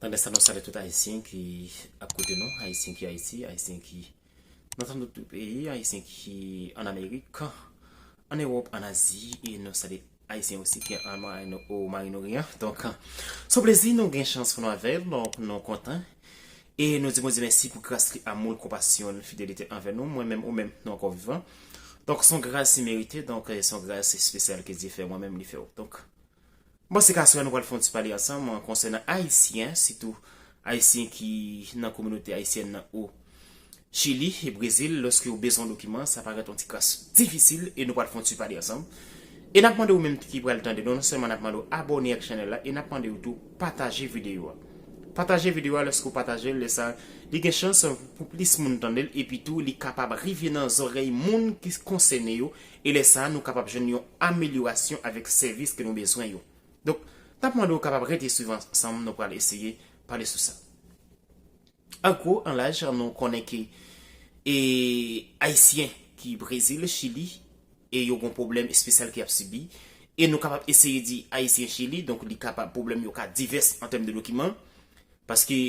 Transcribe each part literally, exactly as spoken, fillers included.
Nan lè sa, nou salye tout Ayisyen ki ap koute nou, Ayisyen ki Ayiti, Ayisyen ki nan tout peyi, Ayisyen ki an Amerik, an Ewòp, an Azi, e nou salye Ayisyen osi ki an Mwayen Oryan. Donk, se yon plezi nou gen chans pou nou avè l, donk nou kontan. E nou di Bondye mèsi pou gras li, amou l, konpasyon l, fidelite l anvè nou. Mwen menm, ou menm, nou ankò vivan. Donk, se yon gras imerite, donk, se yon gras espesyal ke Dye fè, mwen menm, li fè w. Donk, Bon, se ka sou nou pral fè yon ti pale ansanm konsènan Ayisyen, sitou Ayisyen ki nan kominote ayisyèn nan o Chili e Brezil. Lòske yo bezwen dokiman, sa parèt yon ti kras difisil e nou pral fè yon ti pale ansanm. E n ap mande ou menm ki pral tande nou, non sèlman n ap mande w abòne ak chanèl la e n ap mande w tou pataje videyo a. Pataje videyo a, lòske w pataje l, lè sa, li gen chans pou plis moun tande l epi tou li kapab rive nan zòrèy moun ki konsène yo e lè sa a, nou kapab jwenn yon amelyorasyon avèk sèvis ke nou bezwen yo. Donk, n ap mande w kapab rete swiv ansanm, nou pral eseye pale sou sa. An gwo, an laj, nou konnen ke e, Ayisyen ki Brezil, Chili, e yo gon pwoblèm espesyal ki ap sibi. E nou kapab eseye di Ayisyen Chili, donk li kapab pwoblèm yo ka divès an tèm de dokiman. Paske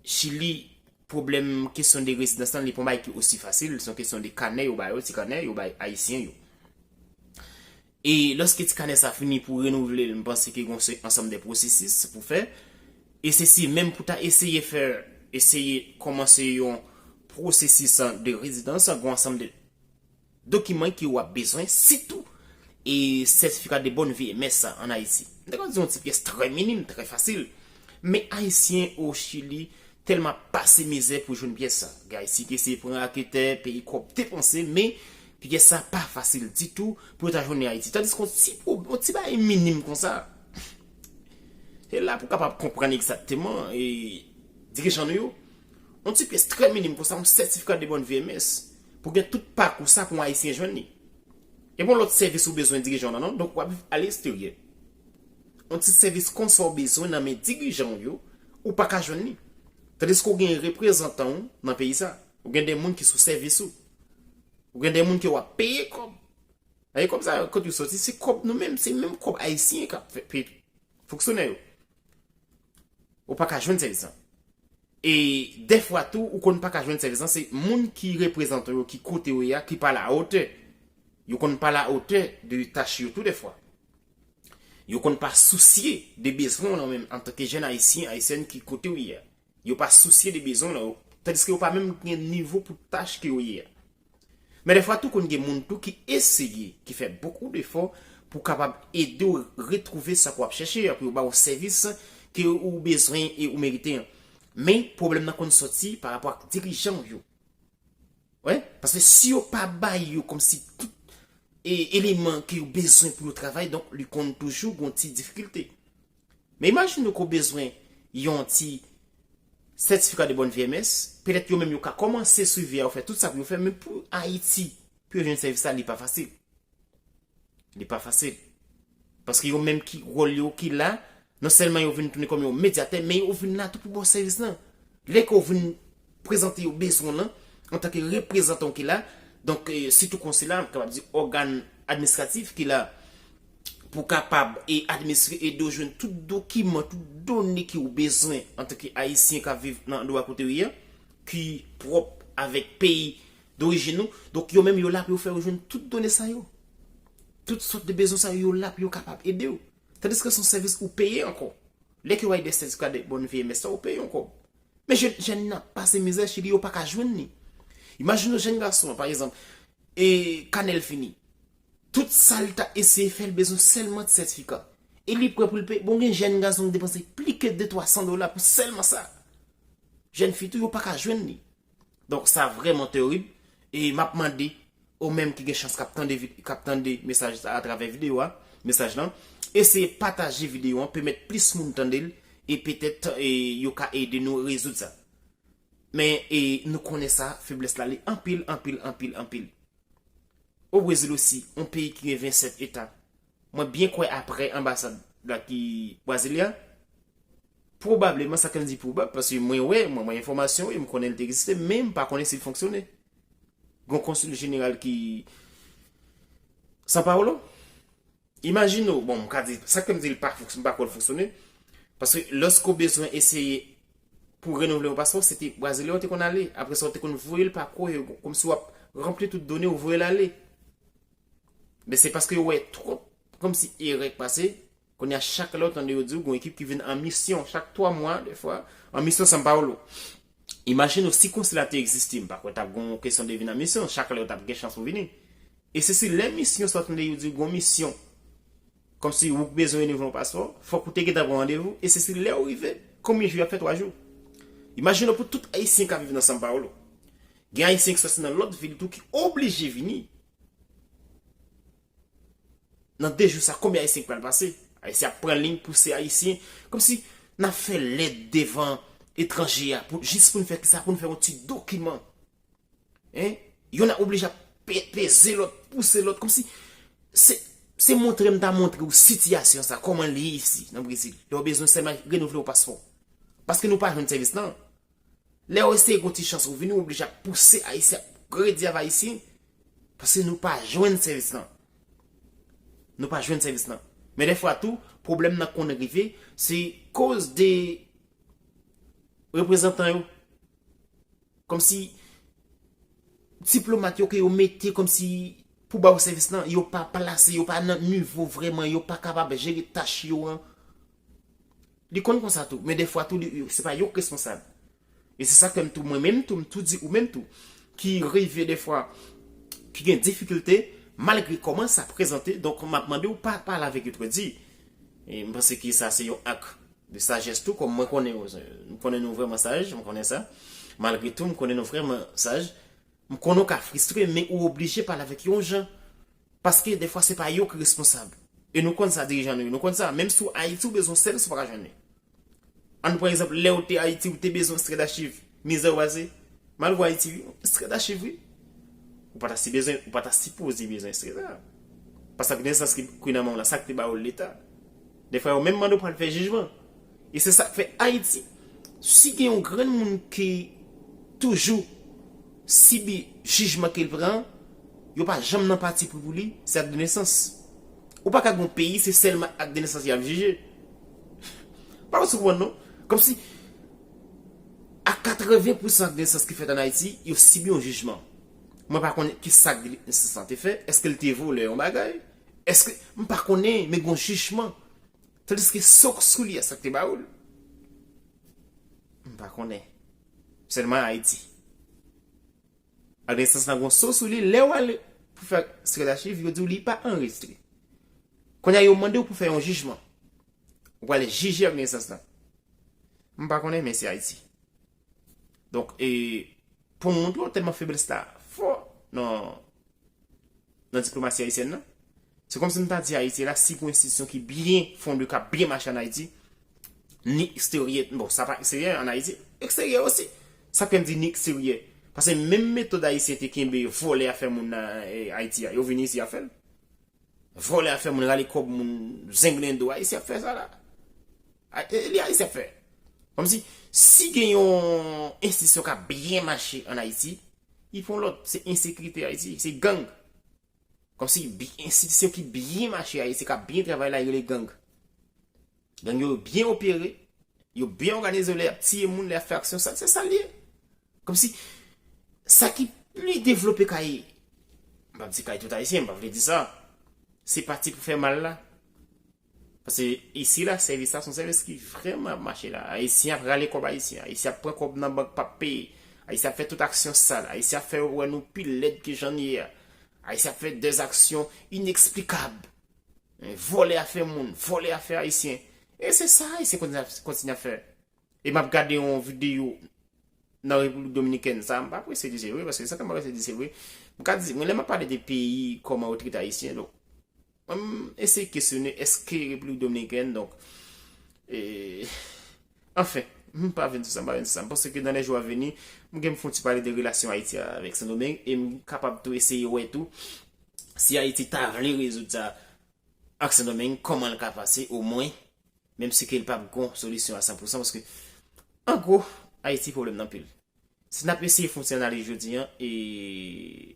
Chili, pwoblèm kesyon de rezidans lan, li pa yon bagay ki osi fasil, se yon kesyon de kanè yo ba yo, ti kanè yo bay Ayisyen yo. E lòske ti kanè sa fini pou renouvle l, m panse ke gon se ansanm de pwosesis pou fè. E se si menm pou ta eseye fè, eseye kòmanse yon pwosesis de rezidans, gon ansanm de dokiman ke w ap bezwen, sitou e sètifika de bòn V M S sa an Ayiti. M ta ka di yon ti pyès trè minim, trè fasil. Men Ayisyen o Chili tèlman pase mizè pou jwenn pyès sa. Gen Ayisyen ki eseye pran raketè, peye kòb depanse, men pyès sa pa fasil ditou pou yo ta jwenn li Ayiti. Tandis ke yon ti pwob-, yon ti bagay minim konsa, se la pou w kapab konprann egzakteman e dirijan nou yo. Yon ti pyès trè minim konsa, yon sètifika de bòn V M S, pou gen tout pakou sa pou yon Ayisyen jwenn li. E bon lòt sèvis ou bezwen dirijan w nan non, donk w ap viv aleksteryè. Yon ti sèvis konsa w bezwen nan men dirijan w yo, ou pa ka jwenn li. Tandiske w gen reprezantan w nan peyi sa. Ou gen de moun ki sou sèvis ou. Ou gen de moun ke w ap peye kòb. E kòb sa, kote yo soti, se kòb nou menm, se menm kòb ayisyen k ap fè, peye fonksyonè yo. Ou pa ka jwenn sèvis lan. E dèfwa tou, ou konn pa ka jwenn sèvis lan, se moun ki reprezante w yo, ki kote yo ye a, ki pa la otè. Yo konn pa la otè de tach yo tou dèfwa. Yo konn pa sousye de bezwen w lan menm antanke jèn ayisyen, ayisyèn ki kote w ye a. Yo pa sousye de bezwen w lan, tandiske yo pa menm gen nivo pou tach ke yo ye a. Men dèfwa tou konn gen moun tou ki eseye, ki fè bokou defò pou kapab ede w retwouve sa ke w ap chèche a, pou yo ba w sèvis ke ou bezwen e ou merite an. Men pwoblèm nan konn sòti pa rapò ak dirijan w yo. Wi, paske si yo pa bay yo kòmsi tout e, eleman ke yo bezwen pou yo travay, donk li konn toujou gon ti difikilte. Men imajine w ke w bezwen yon ti sètifika de bòn V M S, petèt yo menm yo ka kòmanse swivi a, yo fè tout sa pou yo fè, men pou Ayiti, pou yo jwenn sèvis la, li pa fasil. Li pa fasil. Paske yo menm ki wòl yo ki la, non sèlman yo vin tounen kòm yon medyatè, men yo vin la tou pou ba w sèvis lan. Lè ke w vin prezante yo bezwen w lan, antanke reprezantan w ki la, donk, eh, sitou konsila, m kapab di ògàn administratif ki la, pou kapab e administre, ede w jwenn tout dokiman, tout done ke w bezwen antanke ayisyen k ap viv nan andwa kote w ye a, ki pwòp avèk peyi dorijin ou. Donk, yo menm, yo la pou yo fè yo jwenn tout done sa yo. Tout sòt de bezwen sa yo, yo la pou yo kapab ede w. Tandiske se yon sèvis ou peye ankò. Lè ke w ay de sètifika de bòn V M S la, ou peye yon kòb. Men jèn, jèn nan pase mizè, Chili, yo pa ka jwenn li. Imajine w jèn gason an, pa egzanp, e kanè l fini. Tout sa l ta eseye fè, l bezwen sèlman ti sètifika. E li prè pou l peye. Bon, gen jèn gason ki depanse plis ke de twa san dola pou sèlman sa. Jèn fi tou, yo pa ka jwenn li. Donk, sa vrèman terib. E m ap mande, ou menm ki gen chans k ap tande vid-, k ap tande mesaj sa atravè videyo a, mesaj lan, eseye pataje videyo an, pèmèt plis moun tande l, e petèt, e, yo ka ede nou rezoud sa. Men, e, nou konnen sa, feblès la, li anpil, anpil, anpil, anpil. O Brezil osi, yon peyi ki gen vennsèt eta. Mwen byen kwè aprè anbasad la ki Brasilia, pwobableman, sa ke m di pwobab, paske mwen wè, mwen, mwen enfòmasyon, e m konnen li te egziste, men m pa konnen si l fonksyone. Gon konsil jeneral ki São Paulo, imajine w, bon, m ka di, sa ke m di l pa fonksyone, m pa kwè l fonksyone, Paske lòske w bezwen eseye pou renouvle yon paspò, se te Brazilyen w te konn ale. Apre sa, w te konn voye l pa kourye, kòmsi w ap ranpli tout done, w voye l ale. Men se paske yo wè twòp kòmsi erè k pase. Kounye a, chak lè w tande yo di w, gon ekip ki vin an misyon, chak twa mwa, defwa, an misyon São Paulo. Imajine w, si konsila te egziste, m pa kwè t ap gon kesyon de vin an misyon, chak lè w t ap gen chans pou vini. E se si lè misyon sa w tande yo di w gon misyon, kòmsi ou bezwen renouvle yon paspò, fòk ou te gentan pran randevou, e se si lè w rive, konbyen jou y ap fè twa jou? Imajine w pou tout Ayisyen k ap viv nan São Paulo. Gen Ayisyen ki sòti nan lòt vil tou ki oblije vini. Nan de jou sa, konbyen Ayisyen ki pral pase? Ayisyen ap pran liy pouse Ayisyen, kòmsi n ap fè lèd devan etranje a, pou, jis pou n fè kisa? Pou n fè yon ti dokiman. Hein? Yonn ap oblije ap pe-, peze lòt, pouse lòt, kòmsi se, se montre m ta montre w sitiyasyon sa, kòman li ye isi, nan Brezil. Lè w bezwen sèlman renouvle w paspò. Paske nou pa jwenn sèvis lan. Lè w eseye gon ti chans ou vini, w oblije ap pouse Ayisyen, ap redi avè Ayisyen, paske nou pa jwenn sèvis lan. Nou pa jwenn sèvis lan. Men defwa tou, pwoblèm nan konn rive, se koz de reprezantan yo. Kòmsi diplomat yo ke yo mete kòmsi pou ba w sèvis lan, yo pa plase, yo pa nan nivo vrèman, yo pa kapab jere tach yo an. Li konn konsa tou, men defwa tou, li, se pa yo k responsab. E se sa k fè m tou, mwen menm tou, m tou di ou menm tou, ki rive defwa, ki gen difikilte, malgre kòman sa prezante, donk m ap mande w pa pale avèk yo twò di. E m panse ke sa se yon ak de sajès tou, kòm mwen konnen yo, m konnen nou vrèman saj, m konnen sa. Malgre tou, m konnen nou vrèman saj. M konnen w ka fristre, men ou oblije pale avèk yo yon jan. Paske defwa se pa yo ki responsab. E nou konn sa, dirijan nou yo, nou konn sa. Menm si w Ayiti, ou bezwen sèvis, ou pa ka jwenn li. Ann pran egzanp, lè w te Ayiti, ou te bezwen ekstrè dachiv. Mizè w pase. Malgre w Ayiti, wi, ekstrè dachiv, wi. Ou pa ta si bezwen, ou pa ta sipoze bezwen ekstrè sa. Paske ak nesans ki, ki nan men w la, sa k te ba w l Leta. Defwa, yo menm mande w pou al fè jijman. E se sa k fè Ayiti, si gen yon grenn moun ki toujou sibi jijman ke l pran, yo pa janm nan pati pri pou li, se ak de nesans. Ou pa ka gen yon peyi, se sèlman ak de nesans y ap jije. Pa konprann non. Kòmsi, a katreven pousan ak de nesans ki fèt ann Ayiti, yo sibi yon jijman. Mwen pa konnen ki sa ak de nesans lan te fè. Èske l te vòlè yon bagay? Èske, m pa konnen, men gon jijman. Tandiske so k sou li a, sa k te ba ou l? M pa konnen. Sèlman Ayiti. Ak nesans lan gon so sou li, lè w ale pou fè ekstrè dachiv, yo di w li pa anrejistre. Kounye a, yo mande w pou fè yon jijman. Ou pral jije ak nesans lan. M pa konnen, men se Ayiti. Donk, e, pou m montre w tèlman feblès la fò nan, nan diplomasi ayisyèn nan, se kòmsi m ta di Ayiti la, si gon enstitisyon ki byen fonde, k ap byen mache ann Ayiti, ni eksteryè, bon, sa pa eksteryè ann Ayiti, eksteryè osi. Sa k fè m di ni eksteryè? Paske menm metòd Ayisyen te kenbe vòlè afè moun nan, e, Ayiti a, yo vin isi ap fè l. Vòlè afè moun, rale kòb moun, zenglendo, Ayisyen ap fè sa la. A-, e, li Ayisyen ap fè. Kòmsi, si gen yon enstitisyon k ap byen mache ann Ayiti, li pa yon lòt, se ensekirite Ayiti, se gang. Kòmsi, bi-, enstitisyon ki byen mache Ayiti, k ap byen travay la, yo rele gang. Gang yo byen opere, yo byen òganize, lè y ap tiye moun, lè y ap fè aksyon, sa, se sa l ye. Kòmsi, sa ki pli devlope kay, m p ap di kay tout Ayisyen, m pa vle di sa. Se pati pou fè mal la. Paske isi la, sèvis la, se yon sèvis ki vrèman ap mache la. Ayisyen ap rale kòb Ayisyen. Ayisyen ap pran kòb nan bank, p ap peye. Ayisyen ap fè tout aksyon sal. Ayisyen ap fè yo wè nou pi lèd ke jan n ye a. Ayisyen ap fè dèzaksyon ineksplikab. Vòlè afè moun, vòlè afè Ayisyen. E se sa Ayisyen kontinye ap, kontinye ap fè. E m ap gade yon videyo nan Repiblik Dominikèn. Sa, m pa prese di se vre, paske sa k fè m pa prese di se vre. M ka di, mwen, lè m ap pale de peyi, kòman yo trete Ayisyen, donk, mwen, m eseye kesyone, èske Repiblik Dominikèn, donk, e, anfen, m pa vin sou sa, m pa vin sou sa. M panse ke dans les jours à venir, m gen pou fè yon ti pale de relasyon Ayiti avèk Sendomeng, e m kapab tou eseye wè tou, si Ayiti ta vle rezoud sa ak Sendomeng, kòman l ka pase, omwen, menm si ke l p ap gon solisyon a san pou san, paske, an gwo, Ayiti pwoblèm nan pil. Si n ap eseye fè yon ti analiz jodi a, e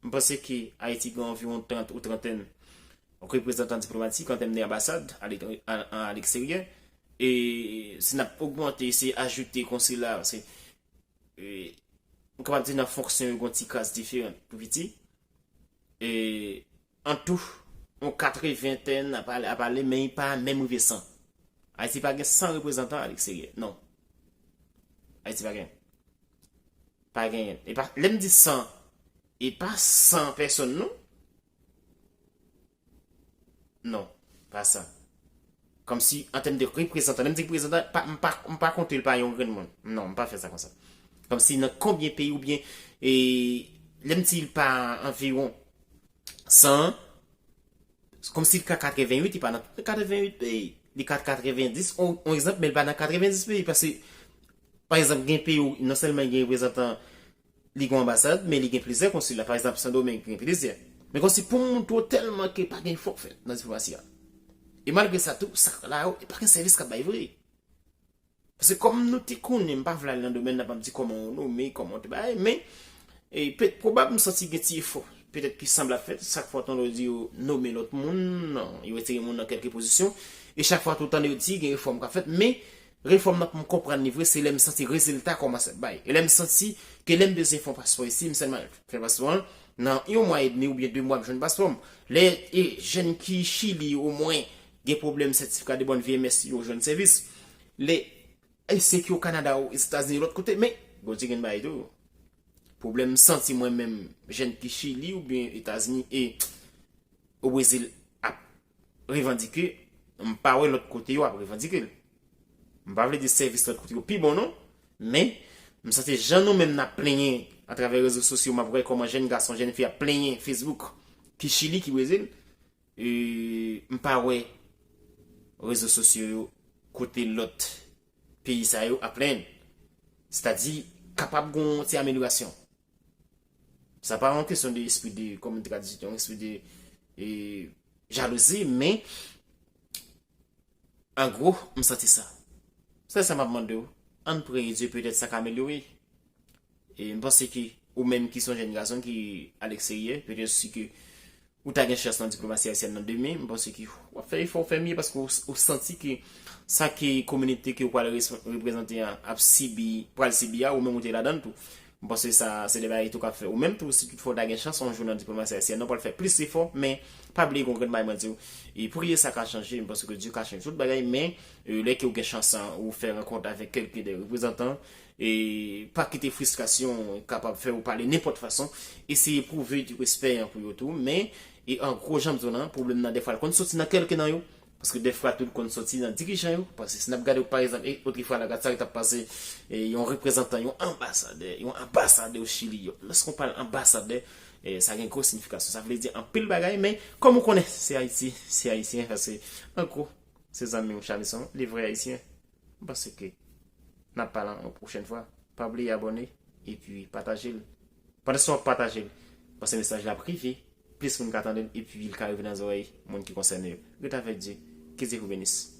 m panse ke Ayiti gen anviwon trant ou trantèn reprezantan diplomatik an tèm de anbasad a leksteryè, e si n ap ogmante, eseye ajoute konsi la, se, e, m kapab di nan fonksyon yo gen yon ti kras diferan, pi piti. E, an tou, yon katreventèn ap ale, ap ale, men li pa menm rive san. Ayiti pa gen san reprezantan a leksteryè, non. Ayiti pa gen. Pa genyen. E pa, lè m di san, e pa san pèsonn, non. Non, pa sa. Kòmsi, an tèm de reprezantan, lè m di reprezantan, pa, m pa, m pa konte l pa yon grenn moun. Non, m pa fè sa konsa. Kòmsi nan konbyen peyi oubyen, e, lè m di l pa anviwon san, kòmsi l ka katrevenwit, li pa nan tout katrevenwit peyi. Li ka katrevendis, on, on egzanp, men li pa nan katrevendis peyi. Paske, pa egzanp, gen peyi ou non sèlman gen reprezantan, li gen anbasad, men li gen plizyè konsila. Pa egzanp, Sendomeng gen plizyè. Men kòmsi pou m montre w tèlman ke pa gen efò k fèt nan diplomasi a. E malgre sa tou, sa la yo, e pa gen sèvis k ap bay vre. Paske kòm nou te konnen, m pa vle al nan domèn nan, pa m di kòman w nome, kòman w te bay, men, e, pe, pwobab m santi gen ti efò, petèt ki sanble ap fèt, chak fwa w tande yo di yo nome lòt moun, non, yo retire moun nan kèlke pozisyon, e chak fwa tou w tande yo di gen refòm k ap fèt, men refòm nan pou m konprann li vre, se lè m santi rezilta kòmanse ap bay. E lè m santi ke lè m bezwen fè yon paspò isi, m sèlman fè paspò an, nan yon mwa edmi oubyen de mwa m jwenn paspò m. Lè, e, jèn ki Chili, omwen, gen pwoblèm sètifika de bòn vi, M S, yo jwenn sèvis. Lè, e, se ki o Kanada, o Etazini, lòt kote, men, Bondye gen bagay tou. Pwoblèm m santi mwen menm, jèn ki Chili oubyen Etazini, e, o Brezil ap revandike, m pa wè lòt kote yo ap revandike l. M pa vle di sèvis lòt kote yo pi bon non, men m santi jan nou menm n ap plenyen atravè rezo sosyo, m ap wè kòman jèn gason, jèn fi ap plenyen Facebook, ki Chili, ki Brezil, e, m pa wè rezo sosyo yo kote lòt peyi sa yo ap plenyen. Sètadi, kapab gen yon ti amelyorasyon. Sa pa yon kesyon de espri de, kòm m te ka di, yon espri de, e, jalouzi, men, an gwo, m santi sa. Se sa m ap mande w. Ann priye Dye, petèt sa ka amelyore. E m panse ke ou menm ki se yon jèn gason ki a leksteryè, petèt si ke ou ta gen chans nan diplomasi ayisyèn nan demen, m panse ke w ap fè efò, w fè mye, paske w, w santi ke sa ke kominote ke w pral res-, reprezante an ap sibi, pral sibi a, ou menm ou te ladan l tou. M panse sa, se de bagay tou k ap fè. Ou menm tou, si toutfwa w ta gen chans, yon jou nan diplomasi ayisyèn nan, w pral fè plis efò, men pa bliye gon grenn bagay mwen di w. E priye sa ka chanje, m panse ke Dye ka chanje tout bagay, men, e, lè ke w gen chans an, ou fè rankont avèk kèlke de reprezantan, e pa kite fristrasyon kapab fè w pale nenpòt fason. Eseye pwouve du respè an pou yo tou, men, e an gwo, jan m di w lan, pwoblèm nan, dèfwa, l konn soti nan kèlke nan yo, paske dèfwa tou, l konn soti nan dirijan yo, paske si n ap gade, pa egzanp, e, otrefwa la, gad sa ki t ap pase, e, yon reprezantan, yon anbasadè, yon anbasadè o Chili, yo. Lòske w pale anbasadè, e, sa gen gwo siyifikasyon, sa vle di anpil bagay, men kòm ou konnen, se Ayiti, se Ayisyen, paske, an gwo, se zanmi w Chamison, li vrè Ayisyen. M panse ke n ap pale yon pwochèn fwa. Pa bliye abòne epi pataje l. Pandan se w ap pataje l, pase mesaj la ap rive plis moun ka tande l epi l ka rive nan zòrèy moun ki konsène yo. Rete avèk Dye. Ke Dye vous bénisse.